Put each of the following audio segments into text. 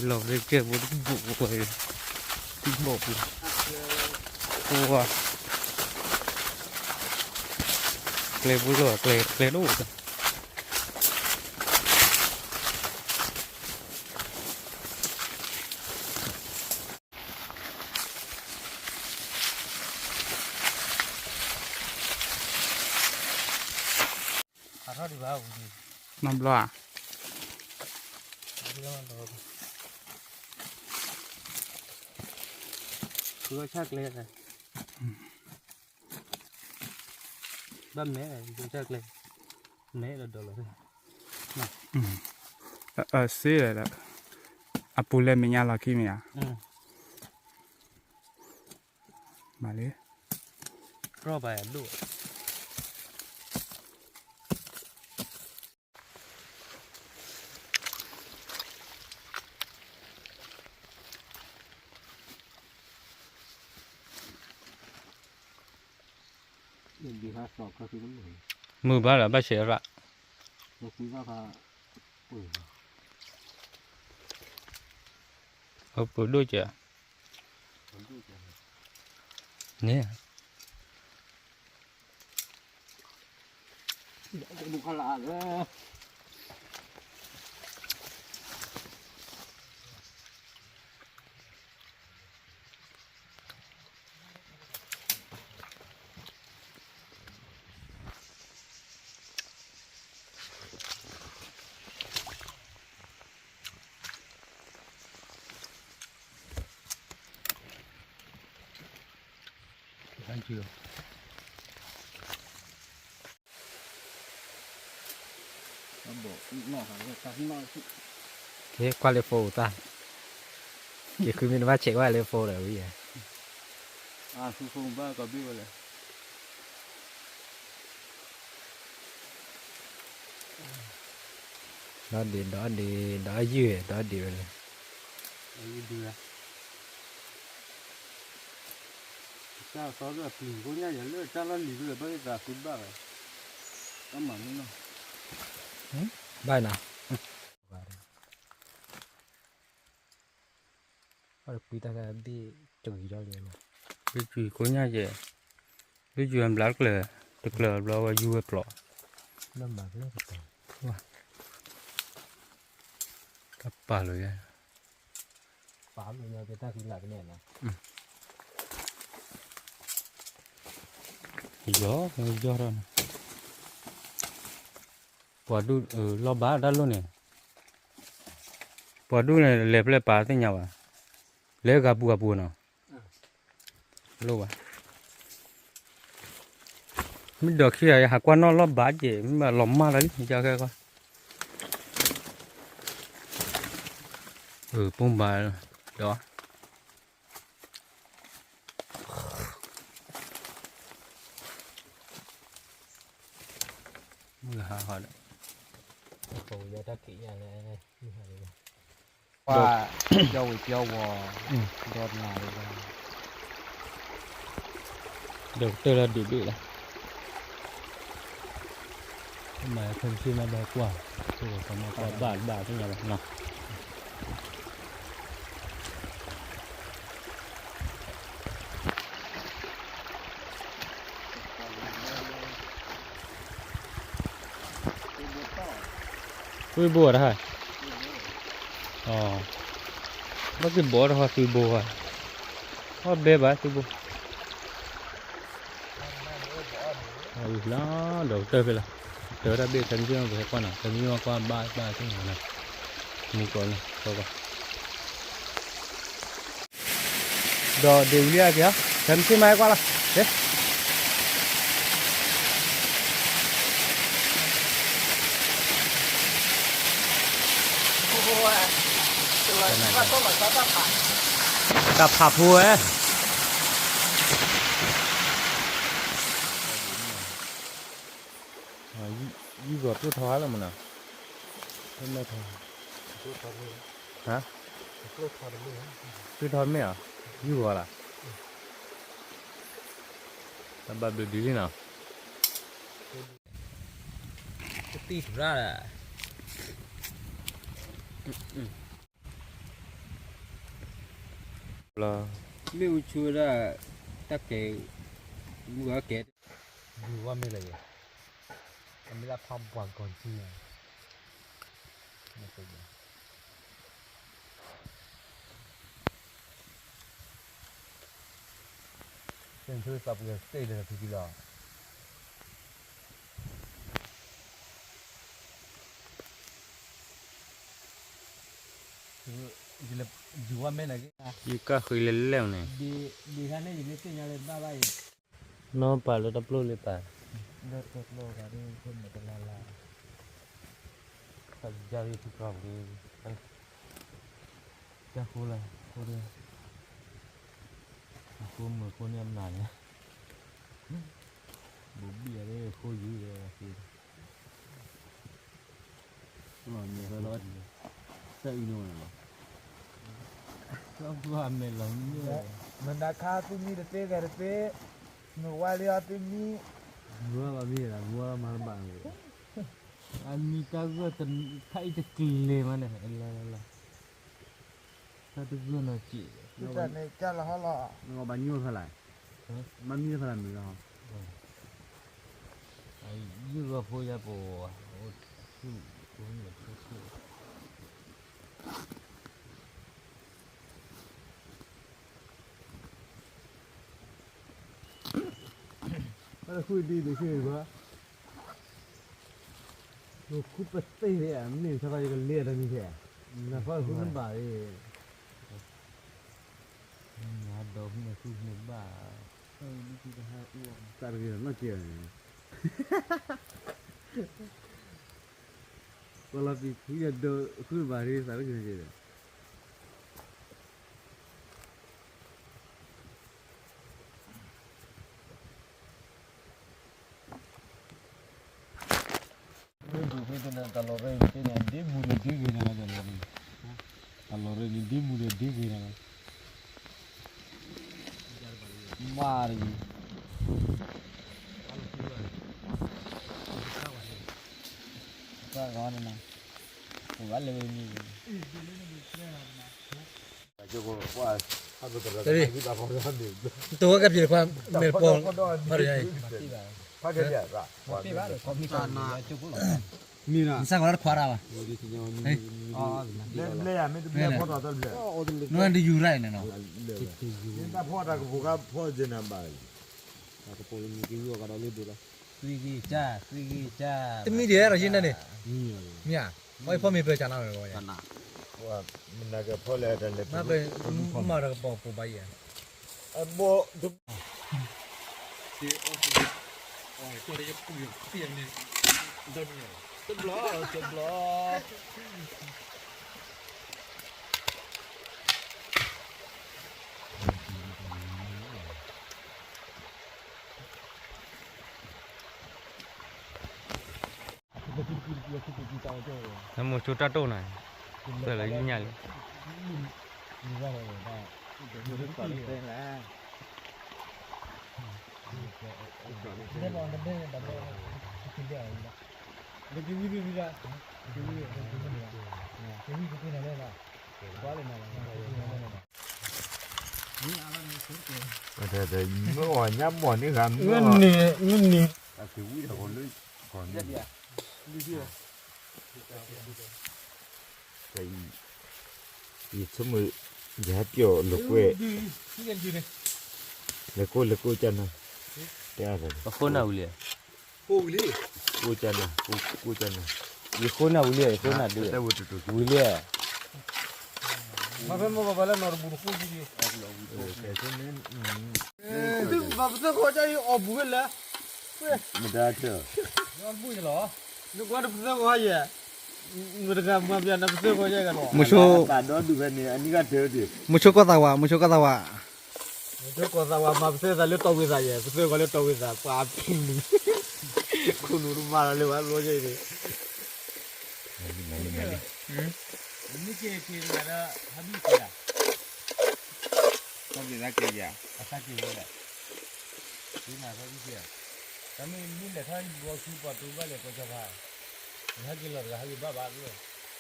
လီၤကဲဘိတဘိၣ်ဝဲ, တဘိၣ်ပူၤ, ပဝါ, ကျဲဘိလီၤ ကျဲ ကျဲဒိၣ် မၤဘျီဧါ, ဃုအီၣ်ဆၣ်ကျဲ, ဘၣ်မဲာ်, ဆၣ်ကျဲ, မဲာ်ဒီးဒီးလီၤ, စ့လီၤ, အပူၤလဲၤမဲာ်ညါလီၤခံမ့ၢ်ဧါ, မၤလၢ ရီၣ်ဘၣ်ဒိၣ် မုာ်ဘၣ်ဒီး ဘၣ်ဆဲးရၣ်, အပူၤဒိၣ်ကဲ, န့ၣ် ကဲ ကွၢ်လၢ phone တၢ်, က့ၤဃုမ့ၢ်တဘၣ်ဆဲးကွၢ်လၢ phone ဒီးဝံၤ, ဒီဒံး ဒီဒံး ဒီယုၢ် ဒီဒံးဝဲလဲၣ်. တၢ်သီဒၣ်ပျံၤကိညၣ်ယဲလၢတၢ်လီၢ်လံၤဒၣ်ဘၣ်သးဃုဘၣ်ဝဲ, တၢ်မၤမုၢ်နီၢ်, ဘၣ်နၤ, ကွံတၢ်ဘ့ၣ်တဂံၤထီၣ်လံ, ဘ့ၣ်ကွံကိညၣ်ယဲ, ဘ့ၣ်ကွံအဘျါတကျၢၤ, တကျၢၤအဘျါဝဲယူၤဝဲပျီ, တၢ်ပာ်လီၤယဲ, ယီၢ် ယီၢ်ထီၣ်န့ၣ်, ပှၤဒူၣ်လီၢ်ဘၣ်တၢ်လိၣ်န့ၣ်, ပှၤဒူၣ်န့ၣ် လဲၤဖျဲၣ်ပာ်သ့ၣ်ညါဘၣ်, လဲၤဂၤပူၤဂၤပူၤနီၤ, လိၣ်ဘၣ်, မ့ၢ်ဒီးခံဂၤ ယဟးကွၢ်နီၣ်လီၢ်ဘၣ်က့ၤ မ့ၢ်ဘၣ်လီၤမၢ်လီၤလံ ယကဲကီ, ပူၤဘၣ်, ဒီး မုၢ်ဟါဟါဒီး, ပှၤ, ပျီဝံၤပျီဝီၤ, ဒီးနၤ, ဒီးကတၢၢ်လၢဒုးဘ့ၣ်လီၤ, မၤထဲတဆံမးဘၣ်ကွၢ်, ဆိကမိၣ်ကွၢ်ဘၣ်ဘၣ်သ့ၣ်ညါဘၣ်နီၤ. သွံၣ်ဘိတဟါ, ဘၣ်က့ၤဘီတဟါသွံၣ်ဘိဧါ, အီၣ်ဘဲဘၣ်သွံၣ်ဘိ, လၢဒီးကတၢၢ်ဖဲလီၤ, တၢ်တၢ်ဘ့ၣ်ထဲတဆံမးပဟဲကွၢ်နီၤ, ထဲတဆံမးကွၢ်ဘၣ်ဘၣ်သ့ၣ်ညါနီၤ, မူကီၤနီၤ, ကွၢ်ကွၢ် ဒီးဒ့ဝံၤလံဧါက့ၤ, ထဲတဆံမးဟဲကွၢ်လီၤ, တၢ်ဖးဖိဝဲ, ယုၢ်ဂီၤကျိၣ်ထီဟါလီၤမးနီၤ, ကျိၣ်ထီ, ဟါ, ကျိၣ်ထီတမ့ၢ်ဧါ, ယုၢ်ဂီၤလီၤ, တၢ်ဘၣ်ဘျုးဒ်လံနီၤ, ကတံၢ်ထူၣ်ရၣ်လီၤ. လီၤ, မ့ၣ်အူဆူဒၣ်, တၢ်ကဲ, မုၢ်အကဲ, ဒုးဝဲမ့ၢ်လၢယဲ, အမ့ၢ်လၢဖးပှၤကီၢ်ထံန့ၣ်, မ့ၢ် သ့ၣ်ညါသးပှ့ၤသ့ၣ်လၢဖံဖံလီၤ. ယူၤဝဲမ့ၢ်နၤက့ၤ, ယူၤကၢ်ဃ့လၢလဲၣ်န့ၣ်, ဒ်ခါန့ၣ် ယမ့ၢ်သ့ၣ်ညါလၢတဘၣ်ဘၣ်အံၤ, နီၢ်ပာ်လၢတပျိၢ်လၢပာ်, လၢတပျိၢ်ဂၤဒ်ဖိမ့ၢ်တလါလါ, တၢ်ယါရံၣ်ထူၣ်ကျီၢ်ပူၤ, တၢ်ဃိလၢ, ဃိဒီး, အဃိမုာ်ဃိန့ၢ်အမနုၤလဲၣ်, ဘူးဘံၣ်အီၤဒီးဃိယူၤဒီး, တၢ်အံၤန့ၣ်လီၤ, တၢ်အံၤန့ၣ်လီၤ, မနၤခါသုမံတသ့ဂဲၤတသ့, မုၢ်ဝါလံအီၤသုမံ, မုၢ်ဝါလီၤမံ, မုၢ်ဝါလီၤမၤတဘၣ်န့ၣ်, အမံတၢ်ဂၢၢ်ခါအံၤတကလဲၤမးန့ၣ်, လၢလၢလၢ, တၢ်တဂၢၢ်နီၤက့ၤ, ဘၣ်ညိဖဲလဲၣ်, မ့မံဖဲလဲၣ်မုၢ်လီၤ, ယုၢ်ဂီၤဖိယါပဝဲ, အိၣ်ဆူၣ်, အိၣ်ဆူၣ်ဆူၣ် ဘၣ်ဃုဒ်န့ၣ်ဆ့ၣ်ဘၣ်, နခိၣ်ပသ့ၣ်န့ၣ် မ့ၢ်ဆၢကယကလဲၤတမံၤဖဲ, နဖီဃုနဘၣ်, နဒီးဃုန့ၣ်ဃုန့ၣ်ဘၣ်, သးတဂ့ၤနီၢ်က့ၤန့ၣ်, ပလီၤပံၤဖုယဒီးဃုဘၣ်ရ့သးတဂ့ၤန့ၣ်က့ၤဒီး တၢ်လီၤရ့န့ၣ်ဒ့မူဒီးဒ့ဂ့ၤန့ၣ်လီၤ, တၢ်လီၤရ့န့ၣ်ဒ့မူဒီးဒ့ဂ့ၤန့ၣ်လီၤ, မၤတဂ့ၤ, ပှၤလဲၤဝဲမံၤ တဝဲကပျံၤတခွါ မဲာ်တပီၤ ဖးဒိၣ်ညါအံၤ, မ့ၢ် နစးကီးလၢတခွါတၢ်ဘၣ်, နဝဲတယူၤရၣ်အံၤန့ၣ်နီၤ, တမံၤဒ်အဲၣ်ဒိးယ့ၢ်နဲၣ်န့ၣ်, မ့ၢ်ဧါ, အီၣ်အံၤဖီမ့ၢ်ပၢၤကၢ်နီၤ, မၤတၢ်ကပီၤပူၤဘၣ်အံၤ, တဘျီ, တဘျီ, မိၤဆိတၢ်တိၢ်နၤ, ပၢၢ်လၢညါလံ, မ့ၢ်အီၤညါမီၢ်န့ၢ်ဂၤမ့ၢ်, မ့ၢ်အီၤ, တၢ်ဝံၣ်တၢ်ကီၢ်လၢကီၢ်န့ၣ်, ယဆိကမိၣ်, ယဟဲပျီၢ်လိာ်ကွဲ, လဲၤကိးလဲၤကိးကနၤ, တဲအါ, အဃိနၢ်ဝံၤလံ, ကိးကနၤ, ကိးကနၤ, ယဃိနၢ်ဝံၤလံ, ယဃိနၢ်ဒုး, ဝံၤလံ, မၤဖဲမ့ၢ်ပှၤလၢနီၢ်တဘူၣ်တဃိ, မၤပသၢခီကၢ်အီၣ်ဘူးဝဲလဲၣ်, မတၤတၢ်, နကွၢ်တပသၢခီယဲၢ်, မတၤဂၤမၤပျၢၤနပသၢခီယဲၢ်ဂၤလီၤ, မုဆိ, မုဆိကီၢ်သးဝး, မုဆိကီၢ်သးဝး မုဆိကီၢ်သးဝး မၤပသၢသးလၢတီၢ်ဝံသးယဲၢ်, ပသၢခီလၢတီၢ်ဝံသး, ပှၤဖံးနုာ်, ခိၣ်နူာ်တမၤလီၤလၢပှၤဘျီယဲၢ်န့ၣ်, မ့ၢ်က့ၤက့ၤတဂၤဒီး ဟးဘံၣ်က့ၤဧါ, ကီၢ်ဘျံးသးက့ၤဧါ, အသးက့ၤဝဲဒၣ်, က့ၤနၤဟးဘံၣ်က့ၤဧါ, တၢ်မ့ၢ်မ့ၢ်လဲၤထီၣ်ဘျီဆူပှၤတူဘၣ်လဲၤကီၢ်ကၠီဖး, နဟဲက့ၤလီၤတဂၤဟဲက့ၤဘၣ်ဘၣ်,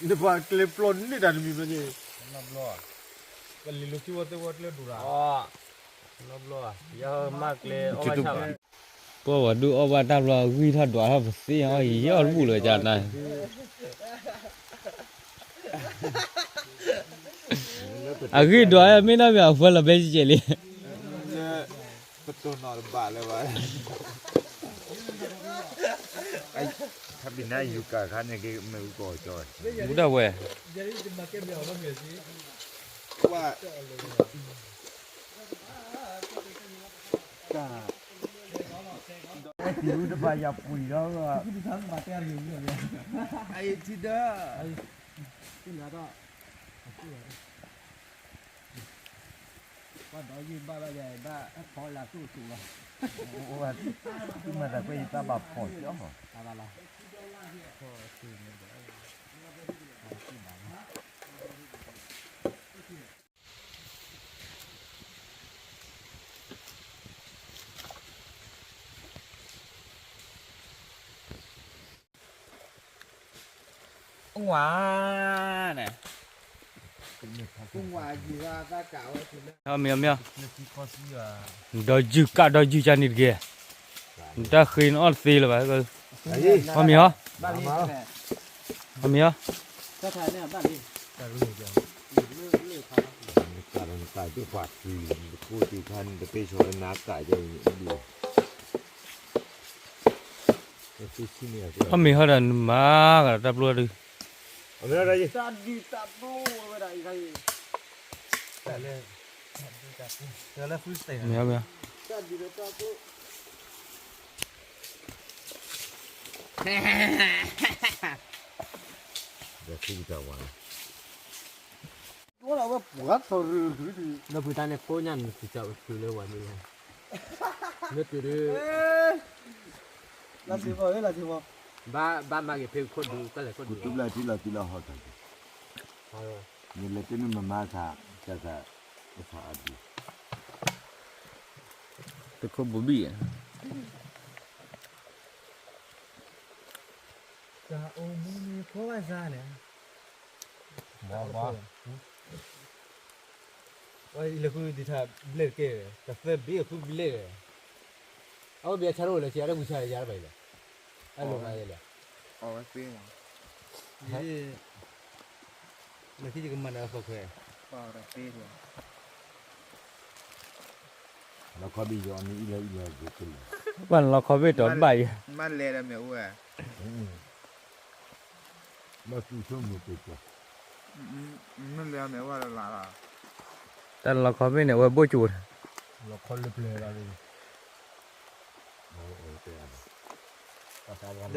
နပှၤကျဲပျီန့ၢ်တၢ်တမံၤမ့ၢ်က့ၤ, နီၢ်ဘျီ, ကလံၤလူၤခံဝဲသ့ၣ်ဝဲကျဲဒိၣ်ရၣ်, နီတဘျီ, ယမၤကျဲအီၣ်ဘၣ်ဆၣ်ဘၣ်, ပှၤဝဲဒုးအီၣ်ဘၣ်တၢ်ဘျီ ဂံၢ်ထီၣ်ဒွးထီၣ်ပသ့ၣ်အီၣ်ယံာ်ယံာ်အီၣ်တဘူၣ်လၢၤကနၤ, အဂံၢ်ဒွးမ့ၢ်နီၢ်မ့ၢ်အဖၢလီၤဘဲကဲလံ. ပတိၢ်နီၣ်တဘၣ်လၢၤဘၣ်, ခါဘံၣ်နါယူၤကၤခါန့ၣ်က့ၤမ့ၣ်အူကီၢ်ကၠီ, မူဒၣ်ဝဲ, ဝဲ, တဘၣ်ယၤပှံၤဒီး, အအံၤထံဒၢ ပှၤဒီးယုၢ်ဘၣ်ဘၣ်ယၤဘၣ်အဖီလာ်သူၣ်အသိးလီၤ, အိၣ်ဘၣ်, သုမၤသးကွဲးယတၢ်ဘၣ်ဖီၣ်ကၠီ, တၢ်ဘၣ်လီၤ, အဝါန့ၣ်, မ့ၢ်မ့ၢ်, ဒီးယုၢ်ကးဒီးယုၢ်ကန့ၣ်တက့ၢ်, တၢ်ဃ့နအီၣ်တသ့လၢၤဘၣ်, အီၣ်မ့ၤအီၤ, အီၣ်မ့ၤအီၤ, နကးလီၤနကးသ့ၣ်ပှၤသံ, နတကိၢ်သ့ၣ်ခါန့ၣ် တပ့ၢ်ဆီလၢနကးယဲၢ်ဝံၤန့ၣ်ဒုး, အီၣ်မ့ၤဟီဒီးနမၤကဒီးတၢ်ပျိဒုး, တၢ်ဒုးတၢ်ပျိဝဲဒၣ်အံၤခါအံၤ, မ့ၢ်မ့ၢ်, ဒီးဖုကတၢၢ်ဝါလီၤ, ဒီးဖုတၢ်န့ၣ်ဖိညါန့ၣ် သုကတုၤလၢဝဲန့ၣ်, မ့ၢ်တုၤဒုး, လၢစ့ၢ်ကီး, ဘၣ်မၤက့ၤဖဲခိၣ်ဒူကလဲၤခိၣ်ဒူ, တုၤဘျီထံလီၤတုၤလီၤဟီၣ်တၢ်, ယလဲၤတန့ၢ်မမါဆါ, တၢ်ဆါ, တၢ်ဆါအဘျုး, တခိၣ်ဘိဘံၣ်, တၢ်အိၣ်မူန့ၣ်ဖိဘၣ်ဆါန့ၣ်, ဘၣ်ဘၣ်, ဝဲလဲၤဃုဒံးထါဘျဲၣ်တက့ၢ်, တသၢဘ့ၣ်အဃုဘျဲၣ်, အဝဲဘၣ်ဆါရိၣ်လၢဆံးအါတဝံၤဆါယါတဘၣ်အံၤလဲၣ်, အလိၣ်မးယဲလဲၣ်, အဝဲသ့ၣ်, လၢခံယကမၤနၢၤအသီခွဲး, လီခီဘ့ၣ်ယီၤန့ၣ်အံၤလၢအံၤလၢ, ဘၣ်လီခီဘ့ၣ်တီၤဘၣ်ယဲ, မ့ၢ်လဲၤဒီးမ့ၣ်အူဧါ ဘၣ်သူၣ်ဆိကမိၣ်တက့ၢ်, မ့ၢ်လဲၤမ့ၢ်ဝဲလၢ်လၢ်လီၤ, တၢ်လီခီဘ့ၣ်န့ၣ် အဝဲဘိၣ်ကၠိၣ်, လီခီလၢပျၢၤလီ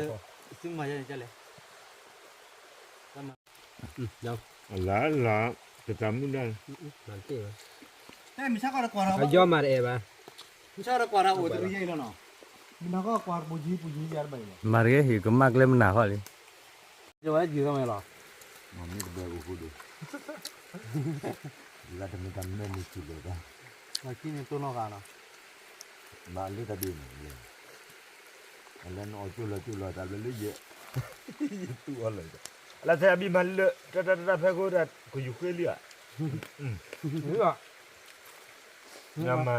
ၤ, သုမၤယဲန့ၣ်ကလဲၣ်, အလၢ်လၢ်, တတၢ်မုၢ်ဒၣ်, မ့ၢ်ဆါကီးတကွၢ်ဒီး, အယီမၤတအဲၣ်ဘၣ်, မ့ၢ်ဆါကီးတကွၢ်ဒီးအိၣ်တရံးယဲလီၤနီၤ, မ့ၢ်ဆါကီးကွၢ်ပူၤယံၤပူၤယံၤယၤတဘၣ်အံၤလီၤ, မၤတဂ့ၤ ယကမၣ်ကျဲမနၤဃီလံ, ယဝဲယံၤကီးမဲာ်လီၤ, မ့ၢ်တဘၢအူဃိဒိၣ်, ယတမ့ၢ်တၢ်မၢမ့ၢ်စံးလၢၤဘၣ်, မၤခံန့ၣ်တိၢ်နီၣ်ဃာ်နီၤ, မၤလၢတၢ်ဒ်န့ၣ်, အလၢနအီၣ်ကၠိလီၤကၠိလီၤတၢ်ဘျီလၢယဲ, ယတူၢ်အီၤလီၤ, အလၢထဲအဘံၣ်မၤလၢ တၢ်တၢ်တၢ်ဖဲခိၣ်တၢ် ကယူၤဃ့လံဧါ, မၤ,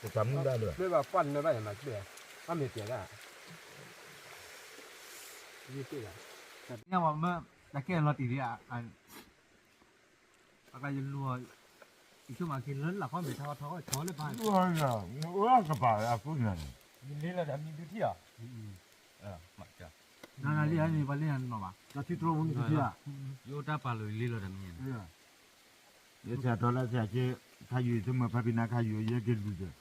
တၢ်မုၢ်ဒၣ်လၢ, တၢ်မ့ၢ်ပျဲၢ်, တၢ်ကဲလီၤတံၢ်လံ, အကယလူၤ, ယဆိကမိၣ်က့ၤလၢလၢ်ခီမ့ၢ်ထီထီကဆီလၢပၢ်, ကပၤအကူညါန့ၣ်, ယလ့လီၤဒီးမံဒုထံၣ်အီၤ, နလ့န့ၣ် ပှၤလ့နၤနီၤဘၣ်, ယအိၣ်တၢ်ပာ်လိာ်ယလ့လီၤဒီးမံ, ယဆၢထီၣ်လၢဆၢက့, ခါယူၤယဆိကမိၣ်ဖါဖံနါခါယူၤယဲက့ၤလူၤဒီး,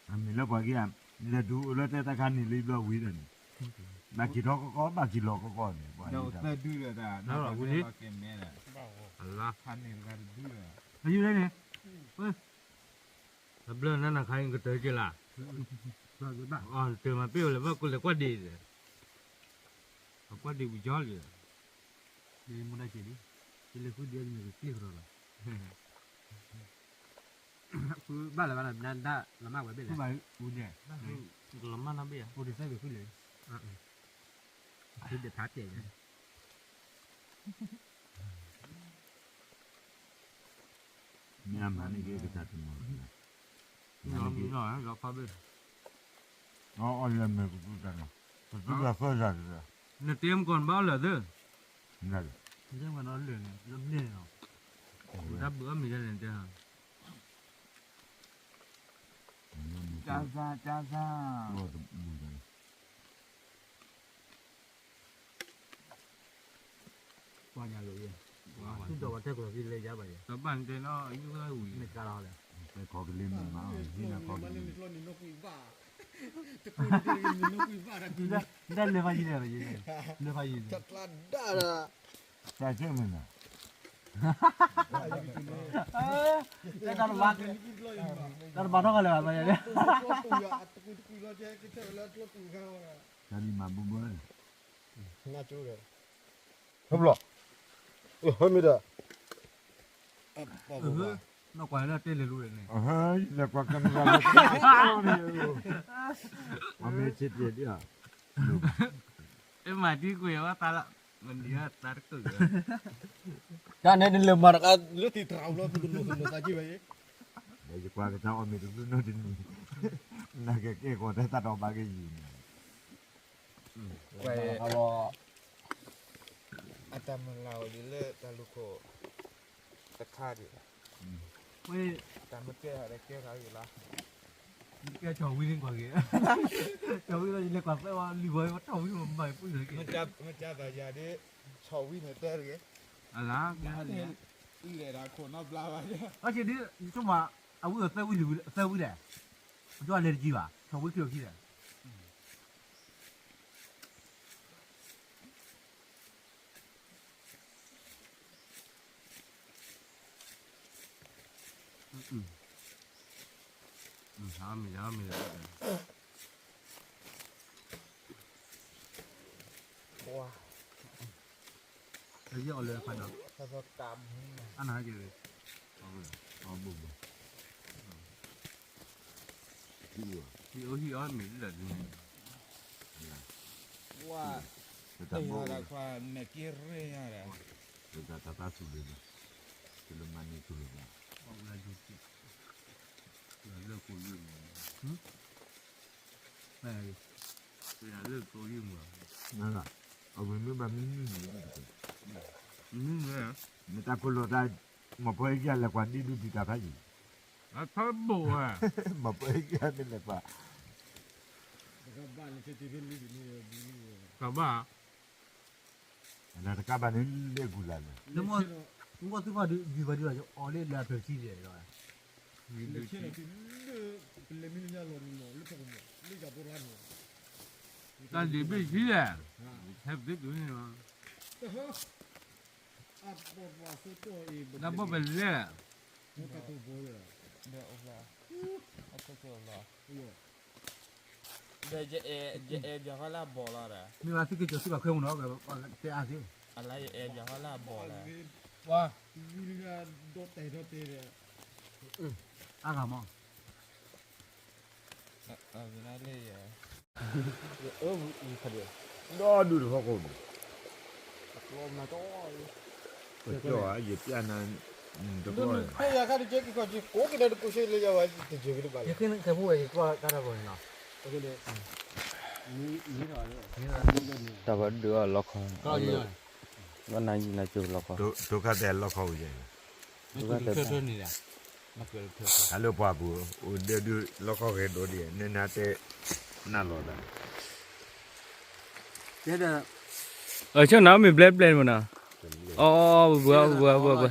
အမ့ၢ်လၢပှၤက့ၤဧါ, လဲၤဒုးအိၣ်လၢတဲတၢ်ခါန့ၣ်လံဘျီဝံၤဒီးန့ၣ်, ဘၣ်က့ၤထီၣ်ကီကီ ဘၣ်က့ၤလီၤကီကီန့ၣ်, ပှၤ, အယူၤန့ၣ်, အဘျီနၤနခါအံၤကတၢၢ်က့ၤလၢ်, တၢၢ်မၤပ့ၢ်ဝဲလၢဘၣ်ကိးလဲၤကွၢ်ဒံး, အကွၢ်ဒံးဝံၤကၠီလံ, မူဒါက့ၤလံ, ယလဲၤဃုဒံးအမ့ၢ်ကကျ့ၣ်ကဒီးလီၤ, ဃုဘၣ်လၢၤဘၣ်လၢၤ နဒၣ်လီၤမၢ်ဝဲဘ့ၣ်လဲၣ်, လီၤမၢ်နီၣ်ဘ့ၣ်ဧါ, အိၣ်ဒံးသၢဘ့ၣ်ဃုလၢၤ, ဃုဒံးဖးတဲာ်ညါ, မ့ၢ်အမၤန့ၢ်က့ၤကစၢ်တမီၤ, မ့ၢ်အီၣ်လၢမဲာ်ကသူတၢ်နီၤ, ကသူတၢ်ဃၢစၢ်တၢ်, နတဲမကီၢ်နဘၣ်အီၣ်လၢာ်သၢ, နတဲမကီၢ်နအီၣ်လၢာ်န့ၣ် လၢဘျဲၣ်န့ၣ်နီၤ, တၢ်ဘုးအီၣ်မ့ၤဒ်လဲၣ်နတဲ, ကၢ်သၣ် ကၢ်သၣ် ပှၤညါလိၤယဲ, သူၣ်ဒီးပှၤထဲကျိၤသံလဲယါဘၣ်ယဲ, တဘၣ်နတဲနီၤ ယုၢ်ဝဲဝံၤ မ့ၢ်ကါလီၤလဲၣ်, တဲခီကလံၤမ့ၢ်မး ဟံးနၤခီကလံၤ, တၢ်လဲၤဖးယံၤလဲၣ်, လဲၤဖးယံၤ, တၢ်ကျါဒၣ်ဒီး, တၢ်ကဲမ့ၢ်နီၤ, တၢ်တဘၣ်, တၢ်တဘၣ်ထီၣ်ကလဲာ်ဘၣ်ယဲ, တၢ်လံမၤဘိဘိ, ဟဲဘျီ, ဟဲမ့ၢ်ဒီး, နီၢ်ကွၢ်လၢတဲလဲၤလိၤန့ၣ်, လဲၤကွၢ်ကမၤလၢ, အမ့ၢ်ဆ့တ့ၢ်ဒ်, အမၤတံၤကွံာ်ဝဲသးလီၤ, မနုၤသးတကုာ်, တၢ်န့ၣ်နလဲၤမၤတခါလၢတံၤတရၣ်လီၤ သုတလိၤသုလိၤသးကံၢ်ဝဲ, ယကွၢ်ကစၢ်အီၣ်မ့ၤတဘျုးနီတနံၤ, နကကဲကီးတၢ်သးဒီးဘၣ်ကယံၤန့ၣ် အတၢ်မၤလၤအီၤဒ်လၢတၢ်လူၢ်ခိၣ်တခါဒံး, တၢ်မ့ၢ်ကဲထီၣ်ဒီးကဲထီၣ်ဂ့ၤလီၤ, ကဲထီၣ်ဝံၤန့ၣ်ကွၢ်က့ၤ, ထီၣ်ဝံၤလီၤ ယလဲၤကွၢ်သၢဝဲလံၤဝဲထီၣ်ဝံၤမၤပူၤန့ၣ်က့ၤ, မ့ၢ်ကဲသးယၤဒ်, ထီၣ်ဝံၤန့ၣ်တဲတဂ့ၤ, အလၢ, အ့ၣ်ဒၣ်ခိၣ်နီဘျါဘၣ်, အက့ဒ်, ယဆိကမိၣ်, အဝံၤအသၢဝံၤလံၤဝံၤသၢဝံၤလဲၣ်, ယလဲၤတကံဘၣ် ထီၣ်ဝံၤခံလီၤခံလဲၣ် ယအီၣ်လၢဖးနီၤ, အနဟဲက့ၤ, အီၣ်ဘိဘိ, ဟံၣ်အိၣ်ဟံၣ်အီၣ်မ့ၤလၢဒ်န့ၣ်, ဝါ, တၢ်ဘိ, နက့ၤရ့ညါဒီး, တၢ်တၢ်သူလ့ၤ, တလၢမၤန့ၢ်သူလ့ၤဘၣ်, လၢကိးယုၢ်မး, လၢကိးယုၢ်မး, မ့ၢ်တၢ်ကိၢ်လိာ်တၢ်, မ့ၢ်ပှၤဟဲက့ၤလဲၤကွၢ်ဒ်ဒုးတံာ်တာ်ဖးယံၤ, မ့ၢ်ပှၤဟဲက့ၤမ့ၢ်လဲၤကွၢ်, တဘၣ်, တကးဘၣ်န့ၣ်လဲၤကူၣ်လၢ်လၢ, မ့ၢ်သုဖးဒံးဘၣ်ဒံးဘၣ် အီၤလၢလၢအဖျၢၣ်ခံလဲၣ်ဒီး, လၢ, လၢပလဲၤမံလၢညါလီၤန့ၣ်လီၤ လၢဖီခိၣ်မး လၢယၤပရၢန့ၣ်, တၢ်ဒံးဘ့ၣ်ဆံလဲၣ်, ဟဲပသ့တုၤန့ၣ်လီၤ, တၢ်ဘီၣ်ပလဲၣ်, ဒီးယအဲၣ်ယၤဃီလၢအဘီၣ်လီၤဒီး, မ့ၢ်ဘၣ်သုက့ၤကၠီၤသုဘၣ်ခွဲမုၢ်နီၤ, တဲအါသ့, အလါယအဲၣ်ယၤဃီလၢအဘီၣ်လီၤ, ဝါ, အါဂၤမး, ဒီဒူၣ်တဖီခိၣ်န့ၣ်, ကၠီယပျၢ်နၤ, တကီၢ်, ယဃဲနကဲဖိဝဲယကွၢ်တၢ်တၢ်ဘီၣ်န့ၣ်လီၤ, တၢ်ဘၣ်ဒုးအီၣ်လီခီ, ဘၣ်နၤယံၤနၤကၠိလီခီ, တၢ်လၢပှၤပူၤ, အိၣ်ဒၢဒုးလီခီဂဲၤဒိးဒံး နနၤတဲ, နၢ်လီၤသး ဆၢနၤမ့ၢ်ဘျဲၣ်ဘျဲၣ်မနၤ, အီ, ဘှီဘှီဘှီဘှီ, အီ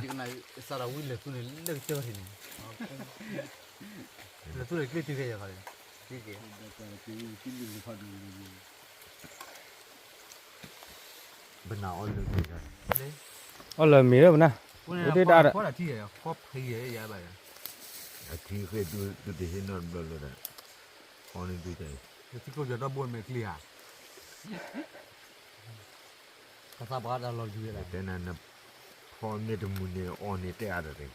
ၣ်လၢမ့ၤလၢပနၢ်, အထံဃ့သုတဟ့ၣ်နီတဘျီလၢၤဒီး, အီန့ၣ်သုတၢ်အံၤ, သုကိၣ်ယၤဒီဘိမဲာ်ချံဧါ, ကသးပှၤတၢ်လီၤလံၤဝဲဒၣ်, တဲနၤနဖီမ့ၢ်တမုာ်န့ၣ် အီန့ၣ်တဲအါတၢ်တဂ့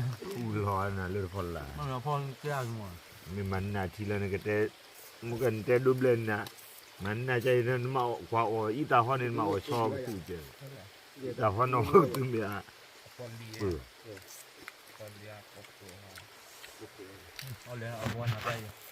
ၤ, အူလီၤနၤလၢတဖီလာ်, မ့ၢ်မၤနၢ်ထံလၢနကတဲ, မ့ၢ်ကနတဲဒိဘျဲၣ်နၤ, မၤနၢ်ကဲအံၤနမၤကွၢ်အီၤ အံသးဟီန့ၣ် နမၤအီၤဆီကသူၣ်ကဲ, အံသးဟီနီၢ်ကသူၣ်မ့ၢ်ဧါ, ပီၣ်လံ, ပီၣ်လံ, အီၣ်လၢအဝဲနၤတၢ်အံၤ,